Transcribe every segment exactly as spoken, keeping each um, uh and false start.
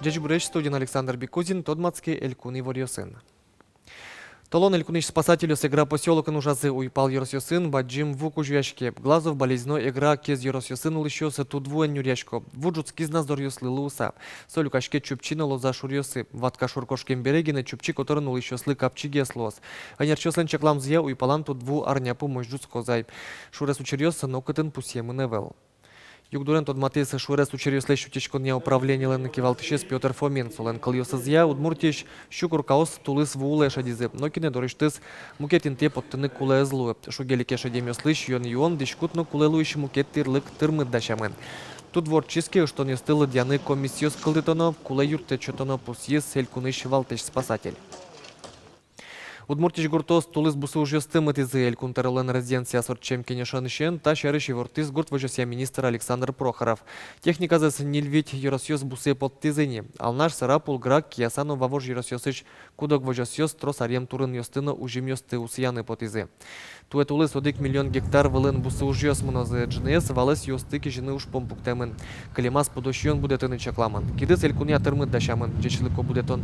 Ӟечбуресь! Студиын Александр Бекузин. Тодматске элькун иворъёсын. Толон элькунысь спасательёс Эгра посёлокын ужазы. Уйпал ёросъёсын бадӟым ву кузёяське. Глазов, Балезино, Эгра, Кез ёросъёсын улӥсьёс тудвуэн нюръясько. Ву ӝутскиз на зоръёслы луыса. Со люкаське Чупчи но Лоза шуръёсы. Ватка шур кошкем бере гинэ Чупчи котырын улӥсьёслы капчигес луоз. Ӧнерчиослэн чакламзыя, уйпалан тудву арня пумозь ӝутскоз ай. Шурес учыръёс нокытын пусъемын ӧвӧл. Югдурен тодматӥз шурес учыръёслэсь утиськонъя управлениелэн кивалтӥсез Пётр Фомин. Солэн кылъёсызъя, Удмуртиысь сю коркаос тулыс ву улэ шедизы. Нокинэ дорысьтыз мукет интые поттыны кулэ ӧз луы. Шуге-леке шедемъёслы сиён-юон, дӥськут но кулэ луись мукет тирлык тырмыт дасямын. Тудву ортчиз ке, ыштонъёсты лыдъяны комиссиос кылдытоно, кулэ юрттэт сётоно, пусйиз элькунысь валтӥсь спасатель. Удмуртиысь гуртъёс тулыс бусы ужъёсты мытӥзы. Элькун тӧролэн резиденцияз ортчем кенешонысен та сярысь ивортӥз гурт возёсъя министр Александр Прохоров. Техниказэс ньыль-вить ёросъёс бусые поттӥзы ини. Алнаш, Сарапул, Грак, Кияса но Вавож ёросъёсысь куд-ог возёсъёс трос аръем турынъёсты но узьымъёсты усыяны потӥзы. Туэ тулыс одӥг миллион гектар вылын бусы ужъёс мынозы. Ӝыныез валэс юосты кизьыны ужпум пуктэмын. Кылемаз пудо сиён будэтыны чакламын. Кидыс элькунъя тырмыт дасямын. Ӟечлыко будэтон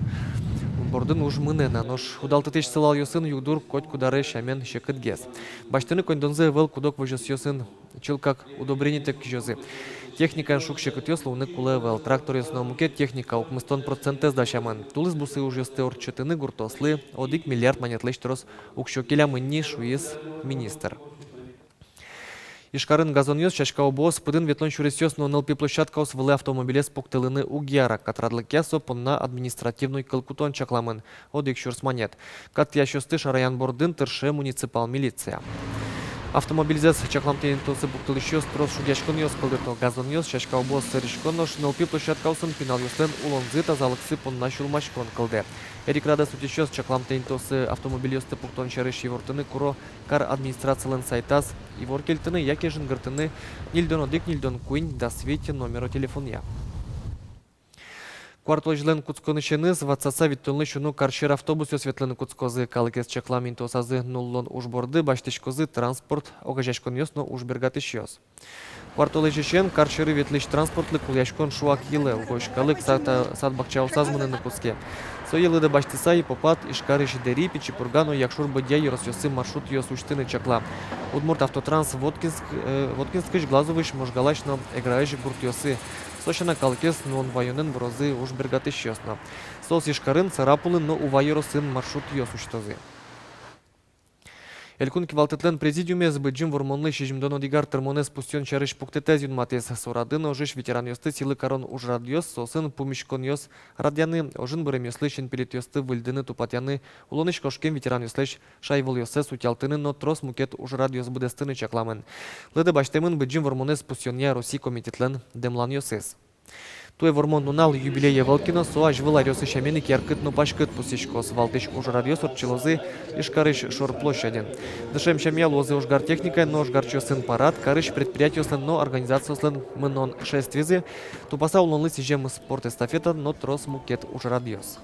бордын уж мынэ на, нош удалтытӥсь сылалъёсын югдур котькуд аре сямен секытгес. Басьтыны коньдонзы ӧвӧл куд-ог возёсъёсын. Чылкак удобренитэк кизёзы. Техникаен шуг-секытъёс луыны кулэ ӧвӧл. Тракторъёс но мукет техника укмыстон процентэз дасямын. Тулыс бусы ужъёсты ортчытыны гуртъёслы одӥг миллиард манетлэсь трос уксё келямын ни, шуиз министр. Ижкарын газонъёс, сяська убоос, пыдын ветлон сюресъёс но нылпи площадкаос вылэ автомобилез пуктылыны уг яра. Катрадлыкъя со понна административной кыл кутон чакламын, одӥг сюрс манет. Катъясьёсты шараян бордын тырше муниципал милиция. Автомобильзэс чакламтэ интыосы пуктылӥсьёс трос шугъяськонъёс кылдыто. Газонъёс, сяська убоос сӧрисько, нош нылпи площадкаосын пиналъёслэн улонзы, тазалыксы понна сюлмаськон кылдэ. Эрикрадэз утисьёс чакламтэ интыосы автомобильёсты пуктон сярысь ивортыны куро кар администрацилэн сайтаз ивор кельтыны яке жингыртыны ньыльдон одӥг, ньыльдон куинь, дас вить номеро телефонъя. Куартолэзьлэн кутсконысеныз ватсаса витьтонлы сюно карсьӧр автобусъёс ветлыны кутскозы. Калыкез чаклам интыосазы нуллон уж борды басьтӥськозы транспорт огазеяськонъёс но уж бергатӥсьёс. Куартолэзьысен карсьӧры ветлӥсь транспортлы кулэяськон шуак йылэ. Угось калык сад-, сад-бакчаосаз мыныны кутске. Сое лыдэ басьтыса, Иппопат, Ижкарысь Дэри, Пичи Пурга но Якшур-Бӧдья ёросъёсы маршрутъёс усьтыны чакла. Удмурт автотранс Воткинск, э, Воткинскысь, Глазовысь, Можгалась но Эграысь гуртъёсы. Со сяна калыкез нуон-ваёнэн вырозы уж бергатӥсьёс но. Соос Ижкарын, Сарапулын но Ува ёросын маршрутъёс усьтозы. Элькун кивалтэтлэн президиумез Быдӟым Вормонлы сизьымдон одӥг ар тырмонэз пусъён сярысь пуктэтэз юнматӥз. Со радын ожысь ветеранъёсты сӥлы карон ужрадъёс, соосын пумиськонъёс радъяны, ожын быремъёслы синпелетъёсты выльдыны, тупатъяны, улонысь кошкем ветеранъёслэсь шайвылъёссэс утялтыны но трос мукет ужрадъёс быдэстыны чакламын. Лыдэ басьтэмын Быдӟым Вормонэз пусъёнъя Россия комитетлэн дэмланъёсыз. Туэ Вормон нунал, юбилей ӧвӧл ке но, со азьвыл аръёсы сямен ик яркыт но паськыт пусйиськоз. Валтӥсь ужрадъёс ортчылозы Ижкарысь Шор площадьын. Дышем сямъя луозы ожгар техникаен но ожгарчиосын парад, карысь предприятиослэн но организациослэн мынон шествизы, тупаса улонлы сӥзем спортэстафета но трос мукет ужрадъёс.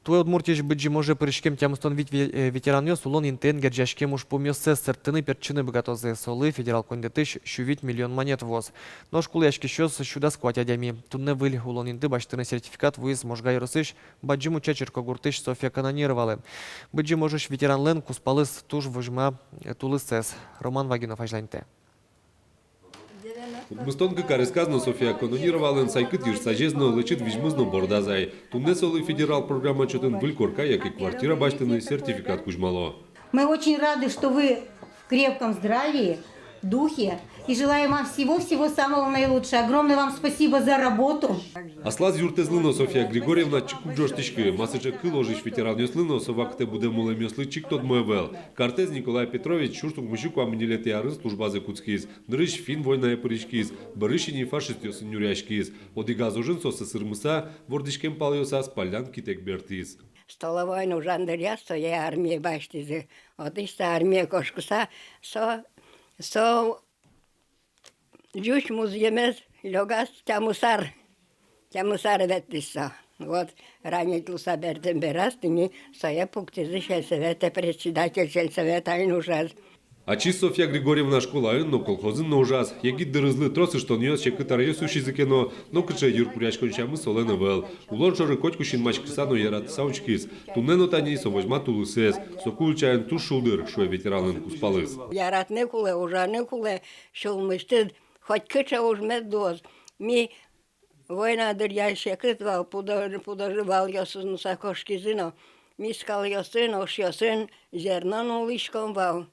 Туэ Удмуртиысь Быдӟым оже пыриськем тямыстон вить ве-, э, ветеранъёс улон интыен герӟаськем ужпумъёссэс сэрттыны-пертчыны быгатозы. Солы федерал коньдэтысь сю вить миллион манет вуоз. Нош кулэяськисьёс сю дас куать адями. Туннэ выль улон инты басьтыны сертификат вуиз Можга ёросысь Бадӟым Уча черкогуртысь Софья Канонировалы. Быдӟым ожысь ветеранлэн кузпалыз туж возьма, э, тулысэз. Роман Вагинов азьланьтэ. Укмыстон кык аресказ но Софья Канонировалэн сайкыт йырсазез но, лэчыт визьмыз но бордаз ай. Туннэ солы федерал программа чотын выль корка яке квартира басьтыны сертификат кузьмало. Мы очень рады, что вы в крепком здравии, духе, и желаем вам всего-всего самого наилучшего. Огромное вам спасибо за работу. Аслаз юртэзлы но Софья Григорьевна чик уг ӝожтӥськы. Ма сыӵе кыл ожысь ветеранъёслы но, со вакытэ будэммылэмъёслы чик тодмо ӧвӧл. Картэз Николай Петрович сюрс укмыссю куамын ньылетӥ арын службазэ кутскиз. Нырысь финн войнае пыриськиз, бӧрысь ини фашистъёсын нюръяськиз. Одӥгаз ожын со сӧсырмыса, вордӥськем палъёсаз паллян китэк бертӥз. Столовойын ужан дыръя сое армие басьтӥзы. Отысь со армие кошкыса, со, со ӟуч музъемез лёгаз тямысар. Тямысар ветлӥз со. Вот, ранить луыса бертэм бераз, тӥни сое пуктӥзы сельсовете, председатель сельсовета ини ужаз. Ачиз Софья Григорьевна школаын но, колхозын но ужаз. Егит дырызлы трос ыштонъёс, секыт аръёс усизы ке но, нокыӵе йыркуръяськон сямыз солэн ӧвӧл. Улон шоры котьку синмаськыса но яратыса учкиз. Туннэ но тани со возьма тулысэз. Соку ульчаын туж шулдыр, шуэ ветеранлэн кузпалыз. Яратыны кулэ, ужаны кулэ, сюлмысьтыд хоть кыӵе уж мед луоз. Ми война дыръя секыт вал, пудо-, пудо-, валъёсыз нуса кошкизы но, ми скалъёсын, ошъёсын зерно нуллӥськом вал.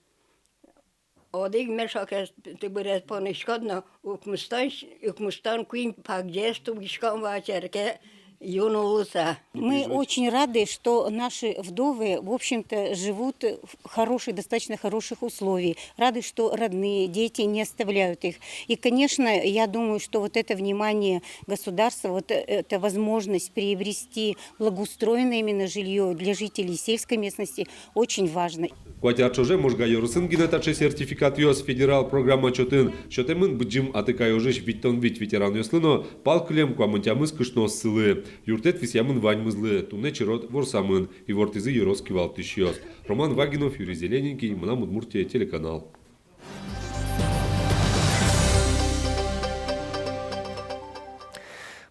Одӥг мешокез тыбырез понӥськод но, укмыстон, укмыстон куинь пагӟаез тугиськом вал черке ю нуллыса. Мы очень рады, что наши вдовы, в общем-то, живут в хороших, достаточно хороших условиях. Рады, что родные, дети не оставляют их. И, конечно, я думаю, что вот это внимание государства, вот, э, эта возможность приобрести благоустроенное именно жильё для жителей сельской местности очень важно. Куать ар ӵоже Можга ёросын гинэ таӵе сертификатъёс федерал программа чотын сётэмын Быдӟым Атыкай ожысь витьтон вить ветеранъёслы но пал кылем куамын тямыс кышнооссылы. Юрттэт висъямын ваньмызлы, туннэ черод ворсамын, ивортӥзы ёрос кивалтӥсьёс. Роман Вагинов, Юрий Зелененький, «Мынам Удмуртие» телеканал.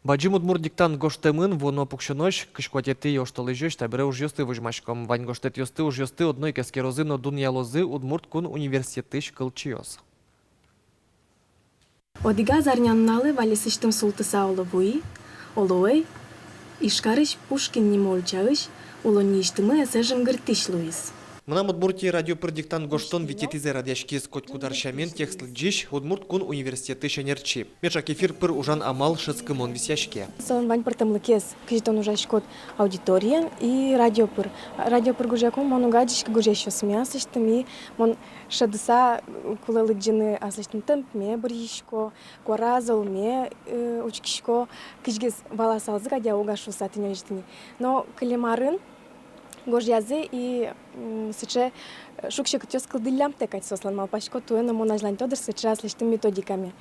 Бадӟым удмурт диктант гожтэмын. Вуоно пуксёнозь, кызь куатетӥ оштолэзёзь, табере ужъёсты возьмаськом. Вань гожтэтъёсты, ужъёсты одно ик эскерозы но дунъялозы Удмурт кун университетысь кылчиос. Одӥгаз арнянуналэ валесысьтым султыса оло вуи, оло ӧй, Ижкарысь Пушкин нимо ульчаысь улонниысьтымы эсэ жингыртӥсь луиз. «Мынам Удмуртие» радио пыр диктант гожтон витетӥзэ радъяськиз. Котькуд ар сямен текст лыдӟись — Удмурт кун университетысь ӧнерчи. Меӵак эфир пыр ужан амал, шӧдскымон висъяське. Солэн вань пӧртэмлыкез, кызьы тон ужаськод аудиториен и радио пыр. Радио пыр гожъяку мон уг адӟиськы гожъясьёсме аслэсьтым, и мон шӧдыса кулэ лыдӟыны аслэсьтым темпме быръисько, куара золме, э, учкисько, кызьгес валасалзы кадь-а, уг-а шуыса, тӥни озьы, тӥни. Но кылем арын гожъязы и, м, сыӵе, э, шуг-секытъёс кылдӥллямтэ кадь соослэн, малпасько, туэ но мон азьланьто дыр сыӵе аслэсьтым методикаме.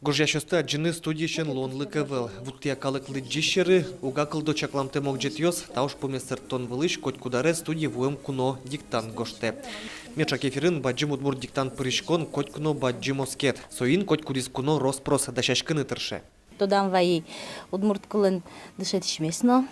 Гожъясьёсты адӟыны студиысен луонлык ӧвӧл. Вуттӥя калык лыдӟись сьӧры уг-а кылдо чакламтэ могӟетъёс, та ужпумез сэрттон вылысь котькуд аре студие вуэм куно диктант гожтэ. Меӵак эфирын бадӟым удмурт диктант пыриськон котьку но бадӟым оскет. Соин котькудӥз куно рос-прос дасяськыны тырше. Тодам вайи удмурт кылын дышетӥсьмес но,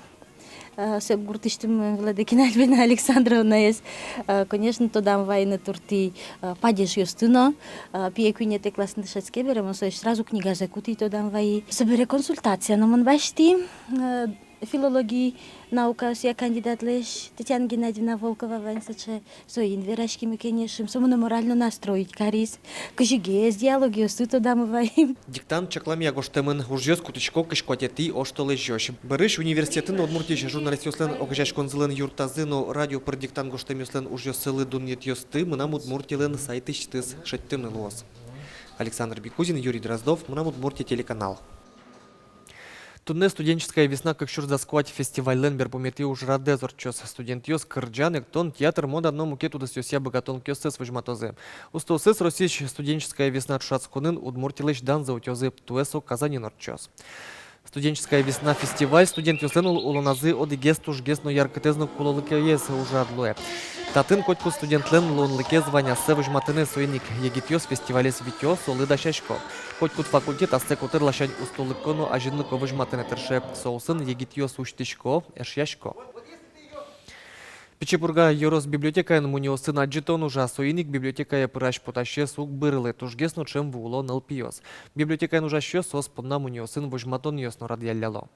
э, Сеп гуртысьтымы Владыкина Альбина Александровнаез. Э, конечно, тодам вайыны туртӥ, э, падежъёсты но, э, пие куинетӥ классын дышетске бере, мон сое сразу книгазэ кутӥ, тодам вайи. Собере консультация но мон басьтӥ, э, филологи наукаосъя кандидатлэсь, Татьяна Геннадьевна Волкова вань сыӵе. Соин вераськимы, кенешим, со монэ морально настроить кариз. Кызьыгес диалогъёсты тодамы вайим. Диктант чакламъя гожтэмын, ужъёс кутӥсько кызь куатетӥ оштолэзёзь. Бӧрысь университетын Удмуртиысь журналистъёслэн огазеяськонзылэн юртазы но радио пыр диктант гожтэмъёслэн ужъёссылы дунъетъёсты «Мынам Удмуртиелэн» сайтысьтыз шедьтыны луоз. Александр Бекузин, Юрий Дроздов, «Мынам Удмуртие» телеканал. Туннэ «Студенческая весна» кык сюрс дас куать фестивальлэн берпуметӥ ужрадэз ортчоз. Студентъёс кырӟан, эктон, театр, мода но мукет удысъёсъя быгатонлыкъёссэс возьматозы. Устоосыз Россиысь «Студенческая весна» ӵошатсконын Удмуртилэсь данзэ утёзы. Туэ со Казанын ортчоз. «Студенческая весна» фестиваль студентъёслэн ул-, улоназы одӥгез тужгес но яркытэз но кулэлыкез ужрад луэ. Татын котькуд студентлэн луонлыкез вань ассэ возьматыны, соин ик егитъёс фестивалез витё, солы дасясько. Котькуд факультет ассэ котыр ласянь устолыко но азинлыко возьматыны тырше. Соосын егитъёс усьтӥсько, эшъясько. Пичи Пурга ёрос библиотекаын мунёосын адӟытон ужа. Соин ик библиотекае пырась-потасез уг бырылы, тужгес но ӵем вуыло нылпиос. Библиотекаын ужасьёс соос понна мунёосын возьматонъёс но радъялляло.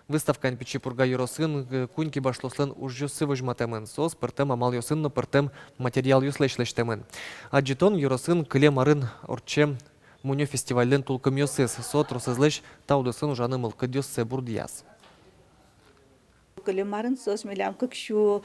Выставкаын Пичи Пурга ёросын, э, куинь кибашлыослэн ужъёссы возьматэмын, соос пӧртэм амалъёсын но пӧртэм материалъёслэсь лэсьтэмын. Адӟытон ёросын кылем арын ортчем мунё фестивальлэн тулкымъёсыз, со тросэзлэсь та удысын ужаны мылкыдъёссэ бурдъяз. Кылем арын соос милям кык сю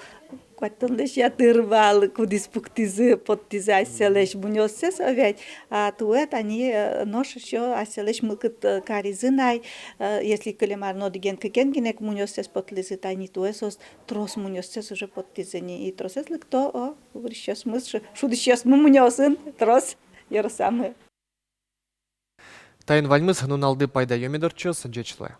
куатьтонлэсь ятыр вал, кудӥз пуктӥзы, поттӥзы асьсэлэсь мунёоссэс, о ведь. А туэ тани, э, нош ещё асьсэлэсь мылкыд, э, каризы на ай, э, если кылем арын одӥген-кыкен гинэ мунёоссэс поттӥзы, тани туэ соос трос мунёоссэс уже поттӥзы ни, и тросэз лыкто, о, вырисьёсмы, шу-, шудӥсьёсмы мунёосын трос ёросамы. Таин ваньмыз. Нуналды пайдаё мед ортчоз, ӟеч луэ.